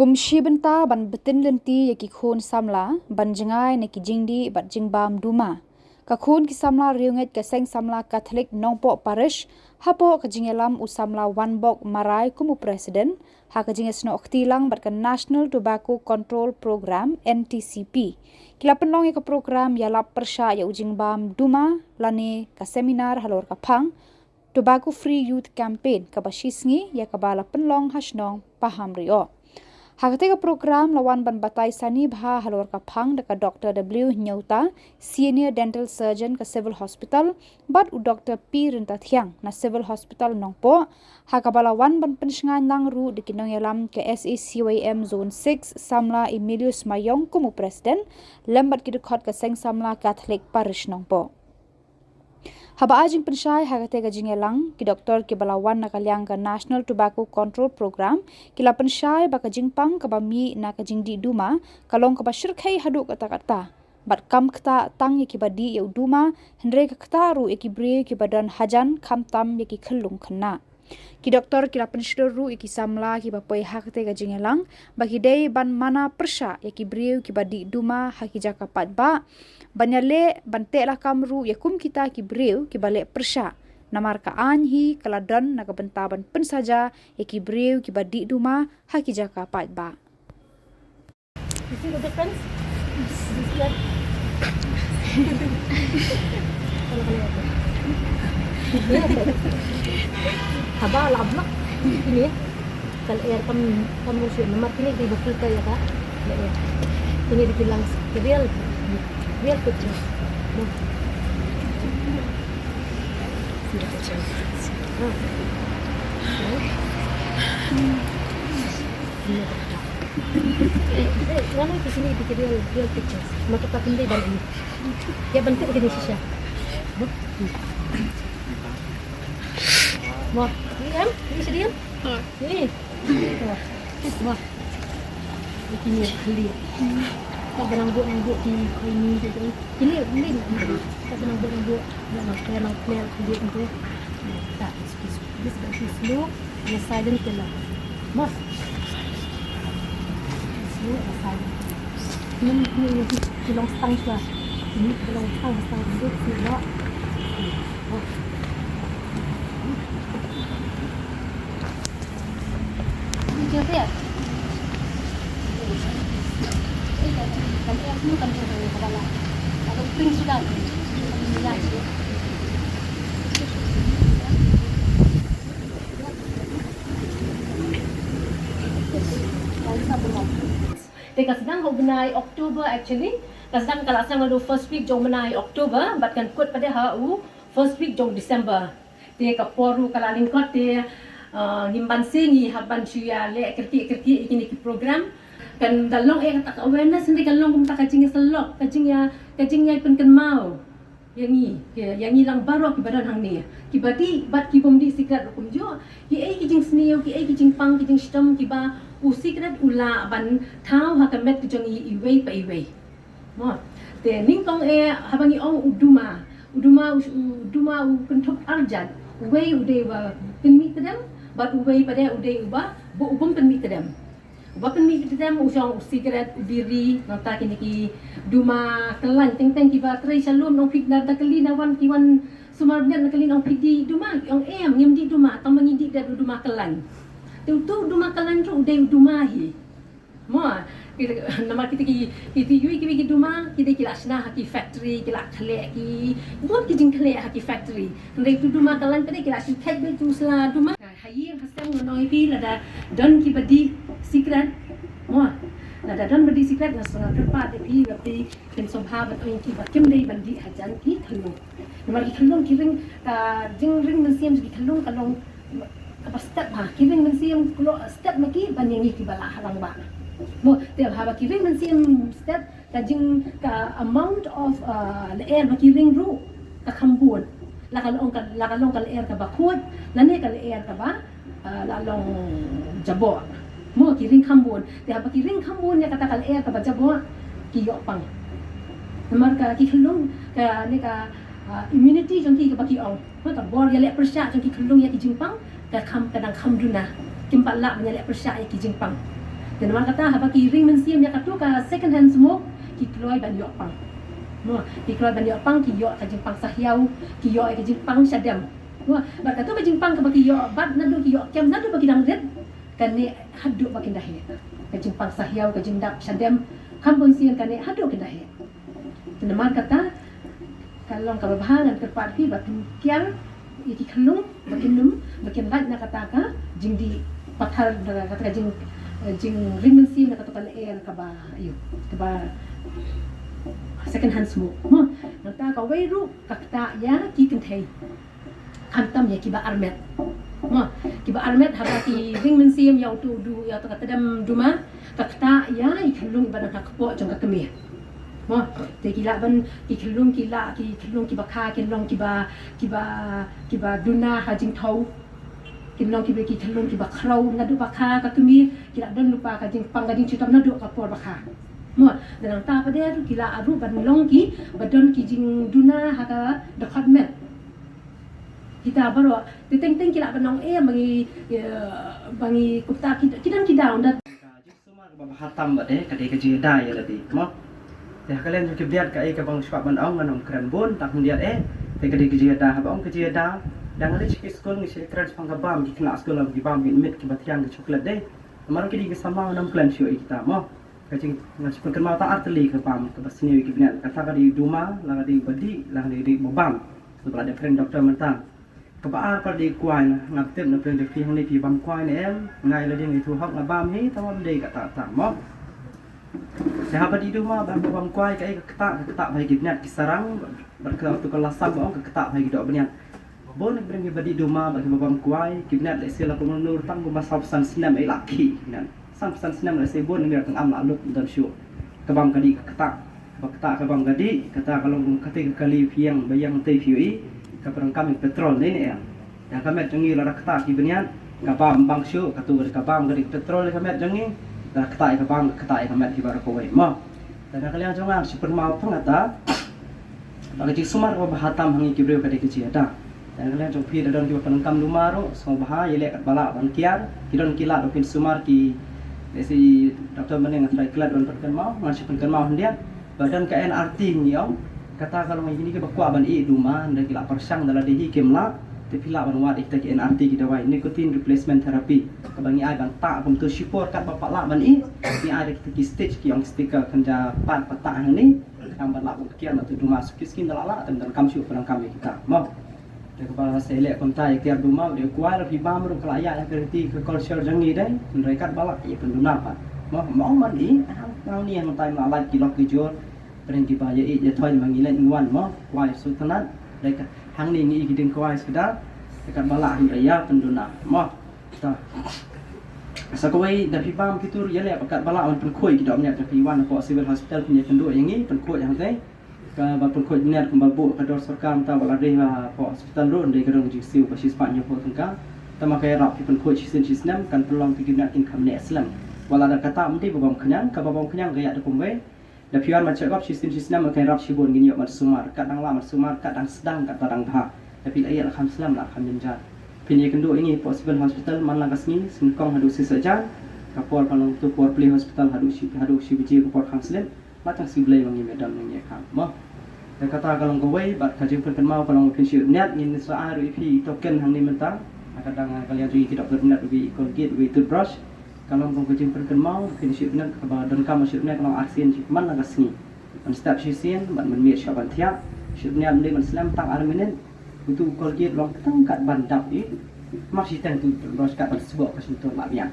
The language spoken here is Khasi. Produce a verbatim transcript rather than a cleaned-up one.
Kum shi bynta ban btin lynti ïa ki khun samla ban jngai na ki jingdih bad jingbam duma, ka khun ki samla riewngeit ka Seng Samla Katholik Nongpoh Parish hapoh ka jingïalam u samla Wanbok Marai kum u president, ha ka jingïasnoh kti lang bad ka National Tobacco Control Program, N T C P, ki la pynlong ïa ka program ïalap pyrshah ïa u jingbam duma lane ka seminar halor ka phang Tobacco Free Youth Campaign kaba shisngi ïa kaba la pynlong ha shnong Pahamrioh. Ha katei ka program la wan ban batai sani bha halor ka phang da ka Doctor W Hynñiewta, Senior Dental Surgeon ka Civil Hospital, bad u Doctor P Ryntathiang na Civil Hospital Nongpoh, ha kaba la wan ban pynshngaiñ lang ruh da ki nongïalam ka S A C Y M Zone six, samla Emilius Mayong kum u president, lem bad ki dkhot ka Seng Samla Katholik Parish Nongpoh. Haba ai jingpynshai ha katei ka jingïalang, ki doktor kiba la wan na ka liang ka National Tobacco Control Program ki la pynshai ba ka jingpang kaba mih na ka jingdih duma ka long kaba shyrkhei haduh katta katta, bad kam ktah tang ïa kiba dih ïa u duma, hynrei ka ktah ruh ïa ki briew kiba don hajan, khamtam ïa ki khyllung khynnah. Ki doktor ki la pynshlur ruh ïa ki samla kiba poi ha katei ka jingïalang ba ki dei ban mana pyrshah ïa ki briew kiba dih duma ha ki jaka paidbah, ban ïaleh ban teh lakam ruh ïa kum kita ki briew kiba leh pyrshah, namar ka aiñ hi ka la don na ka bynta ban pynsaja ïa ki briew kiba dih duma ha ki jaka paidbah. You see the difference? You see that? Haba la block ini, ka lyer kam, kam musuh, namar kine dei ba filter ïa ka lyer. Kine dei bilang real, real pictures. No. See the pictures. Ah. Eh, eh, ngano ki sini ki real, real pictures. Mata ka pindai ban ini. Ya, ban tip kini shisha. Wah, ini em, ini sedih em? Ini. Wah, wah. Ini kini khlieh. Tak benang buat, nang buat kini, kini, kini, kini. Tak benang buat, nang buat. Nang, nang, nang, nang, khlieh, khlieh, khlieh. Tak, excuse me. This is too slow and a silent killer. Mas. Slow and a silent killer. Ni, ni, ni, ni long stang shwa. Ni long stang, stang, ni, ni, ni. Te ka sdang ha u bnai October actually. Ka sdang, ka la sdang ha u first week jong u bnai October, bad kan kut pat ha u first week jong December. Te ka por ruh ka la lyngkot te, ah, ngim banse ngi hap ban shu ïaleh kyrkieh kyrkieh ïa kine ki program. Kan da long eh kata ka awareness, hynrei ka long kumta ka jingïasyllok, ka jingïa, ka jingïapynkynmaw ïa ngi, ïa, ïa ngi lang baroh kiba don hangne. Kiba dih bad kibym dih sikret ruh kumjuh. Kiei ki jingsniew, kiei ki jingpang, ki jingshitom kiba u sikret u lah ban thaw ha ka met ka jong ngi iwei pa iwei. Mo. Te nyngkong eh haba ngi ong u duma. U duma, u, u duma u kynthup arjat. Uwei u dei uba pynmih tdem, bad uwei pat u dei uba, uba, u bym pynmih tdem. Uba pynmih tdem u shong u sikret, u biri, nangta kine ki duma kyllain, teng teng kiba trei sha lum, nong phi na da kali na wan, ki wan sumar bniat na kali, nong phi dih duma, ki ong em, ngim dih duma, tang ma ngi dih da u duma kyllain. Te utu u duma kyllain ruh u dei u duma hi. Mo, ki, namar kita ki, kita yui ki, ki duma, kita ki la shna ha ki factory, ki la khleh ki, bun ki jingkhleh ha ki factory. Hynrei tu duma kyllain pat ki la shu khet beit tu sla duma. Ha ïing ha sem ngan ong ïa phi lada don kiba dih sikret. Mo, lada don ba dih sikret nga sngewthuh pat ïa phi, ba phi phin sngewbha ban ong ïa ki ba kim dei ban dih hajan ki khyllung. Namar ki khyllung ki ring, ka jingring mynsiem ki khyllung ka long kaba step ha. Ki ring mynsiem kloi step ma ki ban ïa ngi kiba lah ha lang ba. Mo, te haba ki ring mynsiem step, ka jing, ka amount of, uh, lyer ba ki ring ruh ka kham bun. La ka long ka, la ka long ka lyer kaba khuid, lane ka lyer kaba, uh, la long jaboh. Mo, ki ring kham bun. Te haba ki ring kham bun ïa kata ka lyer kaba jaboh, ki ïoh pang. Namar ka ki khyllung, kane ka, uh, immunity jong ki kaba ki ong. Ka bor ïaleh pyrshah jong ki khyllung ïa ki jingpang ka kham, ka dang kham duna. Kim pat lah ban ïaleh pyrshah ïa ki jingpang. Te namar kata haba ki ring mynsiem ïa katu ka second hand smoke, ki kloi ban ïoh pang. Mo, ki kloi ban ïoh pang, ki ïoh ka jingpang sahiaw, ki ïoh ka jingpang shadem. Mo, bad katu ka jingpang kaba ki ïoh, bad naduh ki ïoh kem, naduh ba ki dang rit, kane haduh ba kin da heh. Ka jingpang sahiaw, ka jingdap shadem, kham bun sien kane haduh kin da heh. Te namar kata, ka long kaba bha ngan kyrpad phi ba phin kiar ïa ki khyllung ba kin nym, ba kin lait na kata ka jingdih pathar, na kata ka jing, jingring mynsiem, na kata ka lyer kaba, ïa, kaba second hand smoke. Mo, nangta kawei ruh ka ktah ïa ki kynthei. Khamtam ïa kiba armet. Mo, kiba armet haba ki ring mynsiem ïa utu u du, ïa utu ka tdem duma, ka ktah ïa i khyllung iba don ha kpoh jong ka kmie. Mo, te ki lah ban, ki khyllung ki lah, ki khyllung kiba kha, ki long kiba, kiba, kiba duna ha jingthew. Ki long kiba, ki khyllung kiba khraw, naduh ba kha ka kmie, ki lah don lypa ka jingpang ka jingshitom naduh ka por ba kha. Mo, te nangta pat de ruh ki lah ruh ban long kiba don ki jingduna ha ka dkhot met. Kita baroh, te teng teng ki lah ban ong, eh, ba ngi, eh, ba ngi kumta ki, ki don ki daw, ynda. Ka jingsumar kaba bha tam bad de, ka dei ka jingïada ïa lade, mo. Te ha ka liang jong ki bniat kaei kaba nga sngewbha ban ong, ngan ym kren bun, tang khyndiat eh. Te ka dei ka jingïada, haba ong ka jingïada, dang leit sha ki skul ngi shu kren shaphang ka bam, ki khynnah skul ki bam ki miet kiba thiang ki chocolate de. Namar ki dei ki samla, ngan ym kren shuh ïa kita, mo. Ka jing, nga shu pynkynmaw tang ar tylli ka bam kaba sniew ïa ki bniat, kata ka dei duma, la ka dei ba dih, la ka dei ba bam. Sngewbha la dep kren doktor mynta. Kaba ar pat dei kwai, na, ngam tip na pyrshah phi hangne phi bam kwai ne em, nga ïa lade nga ithuh hok nga bam hi, tang ym dei kata tang, mo. Te haba dih duma bad ba bam kwai, kaei ka ktah, ka ktah bha ïa ki bniat ki sarang, bad ka tu ka lasam ba ong ka ktah bha ïa ki doh bniat. Bun ki briew kiba dih duma bad kiba bam kwai, ki bniat lehse la kum nur tang kumba saw phew san snem ei la khih ki bniat. San phew san snem lehse bun ki bniat tang am la lut don shuh. Ka bam ka dih ka ktah. Ba ktah ka bam ka dih, kata ka long kum kata ka kali phi ïeng, ba ïeng te phi ïohi, ka pyndonkam ïa petrol ne ne ïa. Ïa ka met jong ngi lada ktah ki bniat, ka bam bang shuh, katu ka bam ka dih petrol ïa ka met jong ngi, lada ktah ïa ka bam, ktah ïa ka met hi baroh kawei mo. Te na ka liang jong nga shu pynmaw tang kata, ba ka jingsumar kaba bha tam ha ngi ki briew ka dei ka jingïada. Te na ka liang jong phi da don kiba pyndonkam duma ruh, sngewbha ïaleh katba lah ban kiar, ki don ki lad ruh kin sumar ki, lehse i doktor mynne nga trai klet ban pynkynmaw, nga shu pynkynmaw khyndiat. Ba don ka N R T ngi ong, kata ka long ïa kine kiba kwah ban ïeh duma, hynrei ki la pyrshang da lade hi kim lah, te phi lah ban wad ïa kita ki N R T ki dawai, nicotine replacement therapy. Kaba ngi ai ban tah kumto shipor katba pat lah ban ïeh, ngi ai da kita ki stitch ki ong sticker kynja pat pat tah hangne, khnang ban lah ban kiar na tu duma shuh ki skin da lah lah, te ym donkam shuh pyndonkam ïa kita. Mo. Te kaba sa ïaleh kumta ïa kiar duma, u dei u kwai lada phi bam ruh ka la ïaid ha ka riti ka culture jong ngi dei, hynrei katba lah ïa pynduna pat. Mo, mo man i, hang, hangne hangtai ma la lait ki lok ki jor, pyrshang kiba ïa ïeit ïa thoi ma ngi leit ngi wan mo, kwai sngewtynnat, dei ka, hangne ngi i ki dieng kwai sngewtynnat, te katba lah hynrei ïa pynduna. Mo, ta. Sa kawei da phi bam kito ruh ïaleh pat katba lah ban pynkhuid ki doh bniat, da phi wan hapoh Civil Hospital phin ïakynduh ïa ngi, pynkhuid hangtai. Kaba pynkhuid bniat kumba buh ka dor sorkar mynta wat la dei hapoh hospital ruh, dei ka dor jingsiew ba shispah hynñiewphew tyngka. Tangba ka ïarap phi pynkhuid shisien shisnem, kan pynlong phi ki bniat kin kham neh slem. Wat la da kata ym dei ba bam khñiang, kaba bam khñiang ka ïaid da kumwei. Da phi wan ban check up shisien shisnem, ka ïarap shibun ngin ïoh ban sumar, kat dang lah ban sumar, kat dang sdang, kat dang bha. Da phi la ïaid la kham slem la kham jynjar. Phin ïakynduh ïa ngi hapoh Civil Hospital man la ka sngi, nyngkong haduh shi saitjaiñ. Ka por kan long tu por plie hospital haduh shi, haduh shi baje ka por khang slem. Ba tang shi Blei ma ngi, me don ma ngi kham mo. Te kata ka long kawei, bad ka jingpynkynmaw ka long phin shu bniat, ngin sa ai ruh ïa phi token hangne mynta. Ha ka dang ka liang jong ngi ki dap bniat, uwei Colgate, uwei toothbrush. Ka long kum ka jingpynkynmaw, phin shu bniat, kaba donkam shu bniat ka long arsien shi man la ka sngi. Ban step shisien, ban mynmiet shuwa ban thiah, shu bniat ym dei ban slem tang ar minit. Utu u Colgate long tang kat ban dap ïa. Mar shi tang tu toothbrush kat ban sboh ka shyntur la biang.